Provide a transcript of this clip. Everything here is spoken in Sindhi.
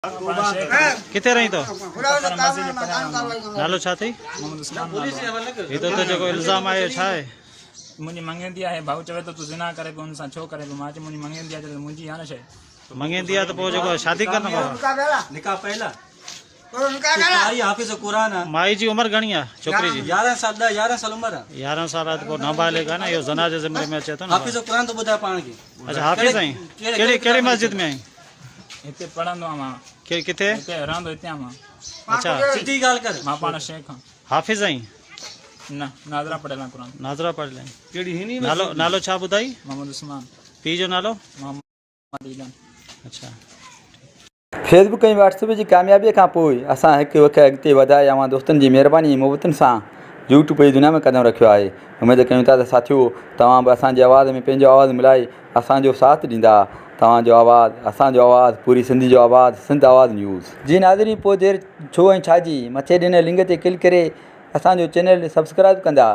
ڪٿي رهين ٿو؟ نالو ڇا اٿئي؟ هي تو تي جيڪو الزام آهي ڇا آهي؟ منهنجي مڱيندي آهي ڀائو چوي ٿو تون زنا ڪري پيو ان سان ڇو ڪرين پيو مان چيو منهنجي مڱيندي آهي چوي ٿو منهنجي آهي نه شيء مڱيندي آهي ته پوء جيڪو شادي ڪر نه بابا نڪاح پهلا مائي حافظ قرآن آ مائي جي عمر گهڻي آهي ڇوڪري جي 11 سال 10 11 سال عمر آ 11 سال آهي ته پوء نابالغ آهي نه اهو زنا جي زمري ۾ اچي ٿو نه حافظ قرآن ٿو ٻڌائي پاڻ کي اچها حافظ آهين ڪهڙي ڪهڙي مسجد ۾ آهين هتي پڙهندو آهيان مان. ڪي ڪٿي؟ هتي رهندو هتي آهيان مان. اڇا. سڌي ڳالهه ڪر. مان پاڻ شيخ آهيان. حافظ آهين؟ نه ناظره پڙهيل آهيان قرآن. ناظره پڙهيل آهين. ڪهڙي هني نالو نالو ڇا ٻڌائي؟ محمد عثمان. پيء جو نالو؟ محمد عيدان. اڇا. فيس بڪ ۽ واٽس ايپ جي ڪاميابي کان پوء اسان هڪ وک اڳتي وڌائي اوهان دوستن جي مهرباني ۽ محبتن سان يوٽيوب جي دنيا ۾ قدم رکيو آهي اميد ڪيون ٿا ته ساٿيو توهان به اسان جي آواز ۾ پنهنجو آواز ملائي اسان جو ساٿ ڏيندا توهان جو آواز اسان جو آواز پوري سنڌ جو آواز سنڌ آواز نيوز. جي ناظرين پوء دير ڇو ۽ ڇا جي مٿي ڏنل لنڪ تي ڪلڪ ڪري اسان جو چينل سبسڪرائب ڪندا.